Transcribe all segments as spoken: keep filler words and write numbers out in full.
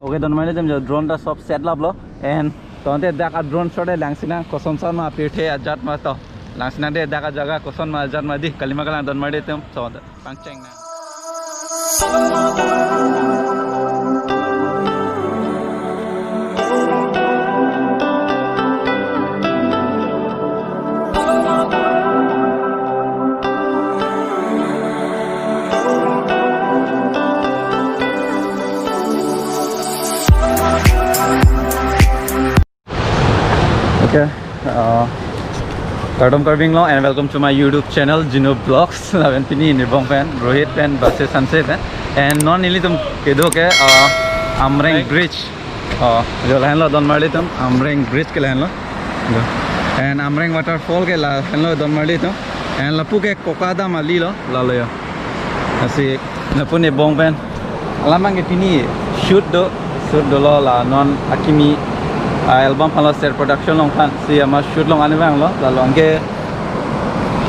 Okay, don marli atum, jo drone ta sob set laplo. And tangte dak a drone shot e langsinang, kosonson ma, pirthe ajat ma to. Langsinang de, dak ajaga koson ma ajat ma di, kalima kalang don marli atum. So, pangcheng nang. Okay, uh, kardom Karbi Anglong and welcome to my YouTube channel, Jino Vlogs. Lapen pini neli bong pen, Rohit pen, Base Sanse pen. And non nelitum kedo ke, uh, Amreng Bridge. Oh, jo lahenlo don marli atum, Amreng Bridge ke lahenlo. Jo. And Amreng Waterfall ke lahenlo don marli atum. And lapu ke Kokadam Ali lo, lalo jo. Lasi lapu neli bong pen. Alam abang ke pini shoot do, shoot dolo la non akimi, ah, album aphanlo Ser Production along aphan si amat shoot long ani abang lo, lalo anke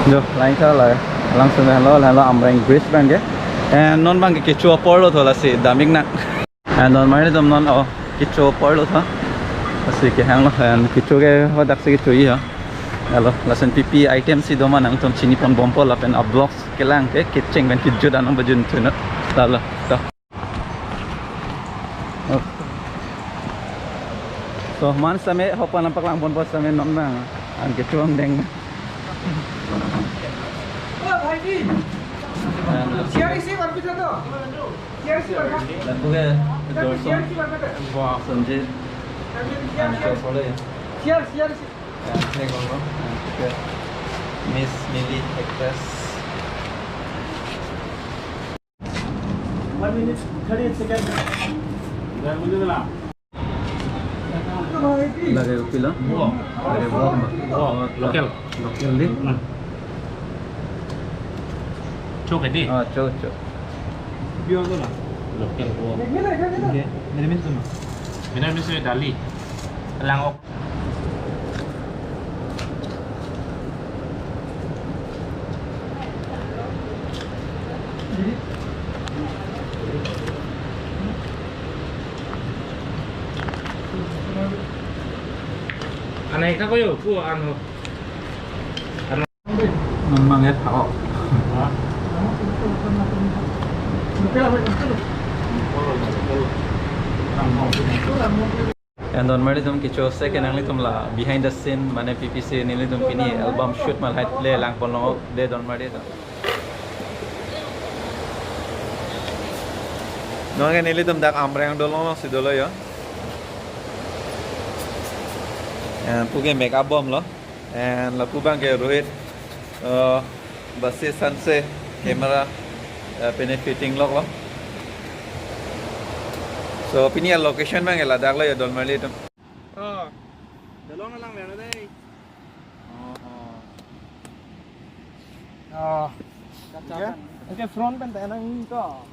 jo lain sa la, langsung lo, lahenlo Amreng Bridge abang ke. And non abang ke kecho apor lo tho, lasi dam-ik nang. And don marli atum, non, oh, kecho apor lo tho. Lasi kehang lo, and kecho ke hadak si kecho-i ho. Lalo, lason pi pi item si do ma nangtum chini pon bompo lapen a vlogs kelang ke kecheng pen kejut anong bajun thuno. Lalo, to. Oh. So, man same, hopan lam paklang ponpo same non nang. An kecho angdeng. Lapu ke Dorson, Sanjit, and Chopole. And Miss Mili, actress. One minute, thirty seconds. Lake kopi lo? Wok. Lake wok ma? Wok. Local. Local di? Hmm. Chok di? Ah, chok, chok. Local wok. Okay. Mera naam Suma. Mera naam Dali. Langok. Anai ka koyo, ku ano. Memang ya, oh. And don marli atum, kecho se ke nanglitum la behind the scene mane P P C nelitum pini album shoot malhai le lang pon long de don marli atum. Non ke nelitum dak Amreng dolong lo si dolo jo. Eh, pu ke makeup bom lo. And lapu abang ke Rohit, uh, Base Sanse camera, uh, pine fitting lok lo. So pini a location abang ke ladak lo jo don marli atum. Oh, dolong alang lelo dei. Oh, oh. Oh. Okay. Okay, front pen ta nang to.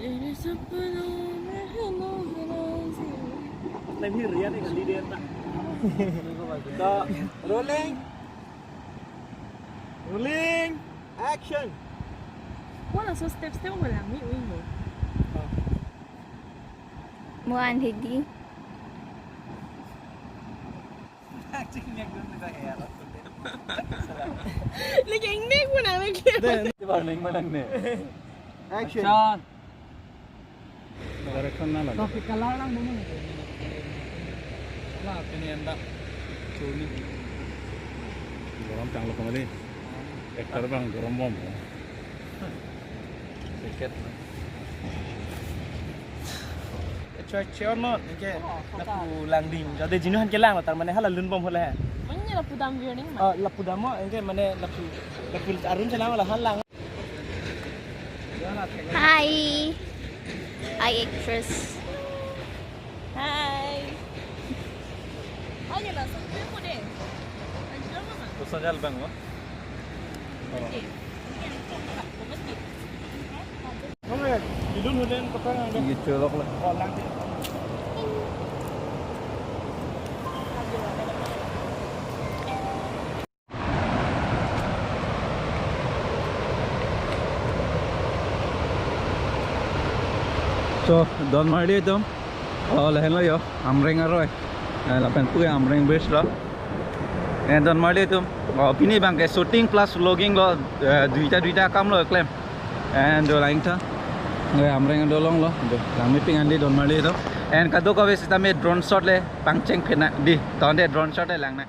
तेरे सपनों में है ना राजी। Rolling. Rolling. Action. Mo laso step step ko lang mi uwi mo. Mo an hidi. Lagi ingnek mo nang lagi. Deh, ini warning mana nih? Action. Action. Direction na lang. Traffic color lang mo. La, pini enda. Chuni. Gorom changlo kemali. Actor abang gorom bom. Ticket. Choi choi non, okay. Lapu lang ding. Jadi jinu han kelang, tar mane hala lun bom hola hai. Manya lapu dam warning ma. Ah, lapu dam mo, okay, mane lapu, lapu arum chelang la han lang. Hi. Hi, actress. Hi. Hi, la, so, mo de. Ang drama ma. Kosonjal bang mo? Oke, di dun holen ko pang. Gitu loh. Oh, lang. So, Donmarli atum, oh, lahenlo yo, Amreng aroi. Eh, lapen pu Amreng bridge lo. Eh, Donmarli atum, oh, pini abangke shooting plus vlogging lo, eh, duita duita akam lo klem. And do langtha. Eh, Amreng adolong lo, do langmepik an dei Donmarli atum. And kadokave sitame drone shot le pangcheng phenang dei. Tangte drone shot le langnang.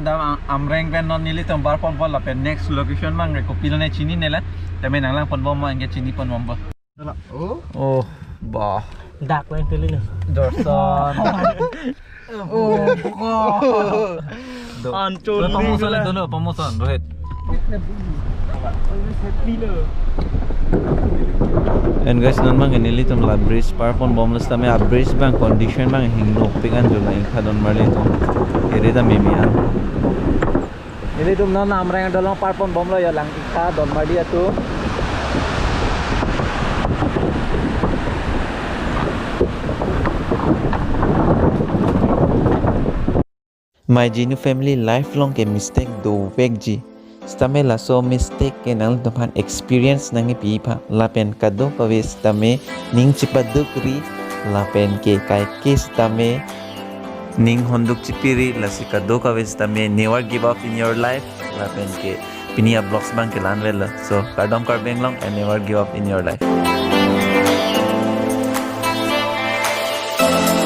Dam Amreng pen non nelitum bar ponpo lapen next location abangke kopilo ne chinine la. Tame nanglang ponbom anke chini ponbompo. Oh. Oh, bah. Dak lang tuli no. Dorson. Oh, buka. Do. Ancol. Promotion itu no, promotion, Rohit. Always happy lo. And guys, non abangke nelitum la bridge par ponbomlo sitame a bridge abang condition abang hingnopik an jo la ingkha Donmarli atum. Ere ta mimi an. Nelitum non Amreng adolong par ponbomlo yo, lang ingkha Donmarli atum. My Genu family life along ke mistake dovekji. Sitame laso mistake ke nanglitum aphan experience nangkepi aphan lapen kadokave sitame ning chepadukri lapen ke kaike sitame ning honduk chepiri, lasi kadokave sitame never give up in your life lapen ke pini a vlogs abangke la-an avelo. So, kardom Karbi Anglong and never give up in your life.